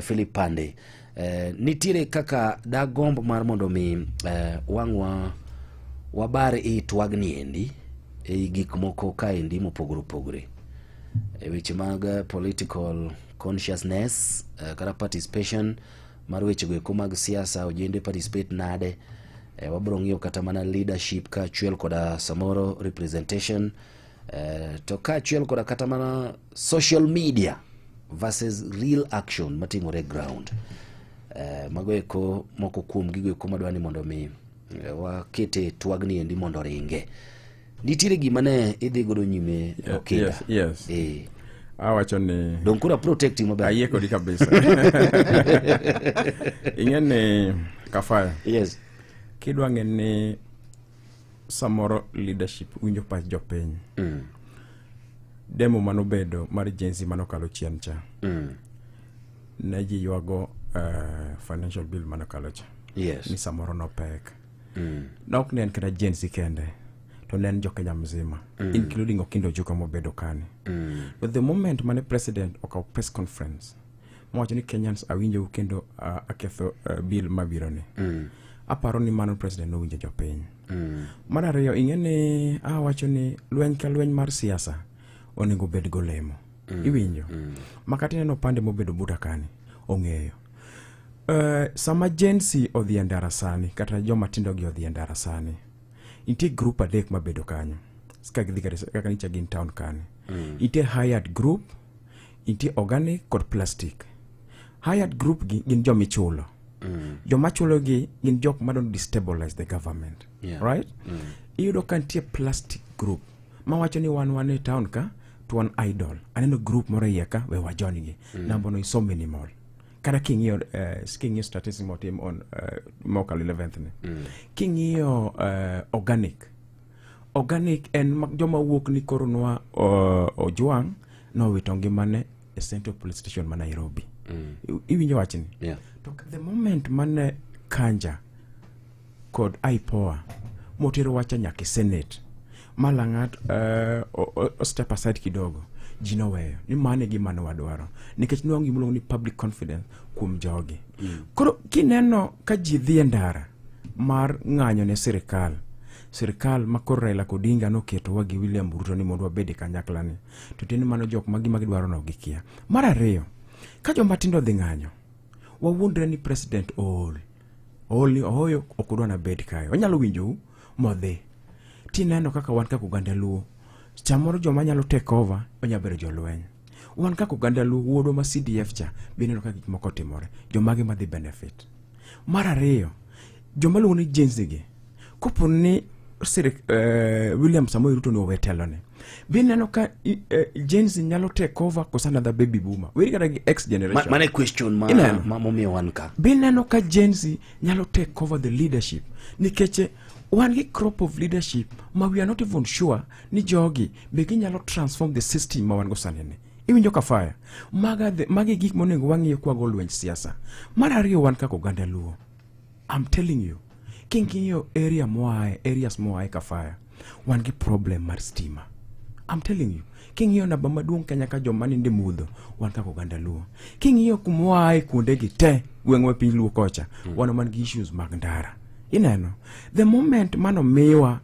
Philip Pande. Nitiere kaka dagomb mar mondo mi wang' wa wabar i twagni endi ei gik moko kaendi mopogore opogore e weche mag political consciousness, kata participation mar wechego eko mag siasa, ojende participate nade. Wabiro ng'iyo kata mana leadership kaachiel koda samoro representation, to kaachiel koda kata mana social media versus real action matimore e ground. Mago eko moko kuom gigo eko madwa ni mondo mi wakete twagni endi mondo oringe. Nitiere gima ne idhi godo nyime, Okinda. Yes. Awacho ni Dong koro protecting maber. Ayie kodi kabisa. Ing'e ni Kafaya, kidwa ng'e ni samoro leadership winjo pach jopiny, demo manobedo mar Gen Z manokalo chien cha, ne ji ywago financial bill manokalo cha ni samoro nopek. Nok ne en kata Gen Z kende, to ne en jo Kenya mzima, including Okindo Ojuka mobedo kani. But the moment mane president okawo press conference mowacho ni, "Kenyans, awinjou kendo aketho bill mabiro ni," aparo ni mano president nowinjo jopiny. Mar ariyo, ing'e ni awacho ni lweny ka lweny mar siasa onego bed golemo. Iwinjo ma kata ineno pande mobedo buta kani ong'eyo. Sama Gen Z odhi e ndara sani, kata joma tindo gi odhi e ndara sani, nitie group adek mabedo kanyo ka gidhi kaka nicha gin town kani. Nitie hired group, nitie organic kod plastic. Hired group gi gin jomichulo. Joma chulo gi gin jok ma don't destabilize the government. Right, iyudo ka nitie plastic group mawacho ni wan e town ka to wan idle, aneno group moro e iye ka, we wajoin gi. Number no is so minimal. Kata king'iyo statistics motim on mokalo 11th ni, king'iyo organic, organic en joma wuok ni koro nwa Ojwang nowito ngimane e Central Police Station ma Nairobi. Iwinjo wachni? Yeah. To the moment mane Kanja kod IPOA motero wacha nyaka e Senate ma Lang'at o step aside kidogo, ji noweyo ni mano e gima ne wadwaro, nikech nwang'o gimiluongo ni public confidence kuom jogi. Koro kineno ka ji dhi e ndara mar ng'anyo ne sirikal, sirikal ma koro Raila Odinga noketowa gi William Ruto ni mondo wabed e kanyakla ni, to tiende mano jok ma gima gidwaro no gikia. Mar ariyo, ka joma tindo odhi ng'anyo, wawuondre ni president ool, ool ni ooyo, ok odwa nabed kae, onyalo winjou modhi. Tineno kaka wan kaka oganda Luo, samoro joma nyalo take over onyalo bedo jolweny. Wan kaka oganda Luo, wuodwa ma CDF cha be ineno ka gik moko otimore, jomage madhi benefit. Mar ariyo, joma luongo ni Gen Z gi, kopo ni William Samoei Ruto ni owe telone, be ineno ka Gen Z nyalo take over koso another baby boomer weri kata gi X generation? Mano e question ma, Ineno? ma momiyo wan ka. Be ineno ka Gen Z nyalo take over the leadership? Nikech wan gi crop of leadership ma we are not even sure ni jogi be ginyalo transform the system ma wan go sani ni. Iwinjo ka fire maga magi gik monego wang'iyo kwago lwenj siasa. Mar ariyo, wan kaka oganda Luo, I'm telling you, king'iyo area moae, areas moae ka fire, wan gi problem mar stima. I'm telling you, king'iyo namba maduong' Kenya ka joma ninde mudho, wan kaka oganda Luo. King'iyo kumoae kuondegi te, gweng'wa piny Luo kocha, wan man gi issues mag ndara. Ineno the moment mano miwa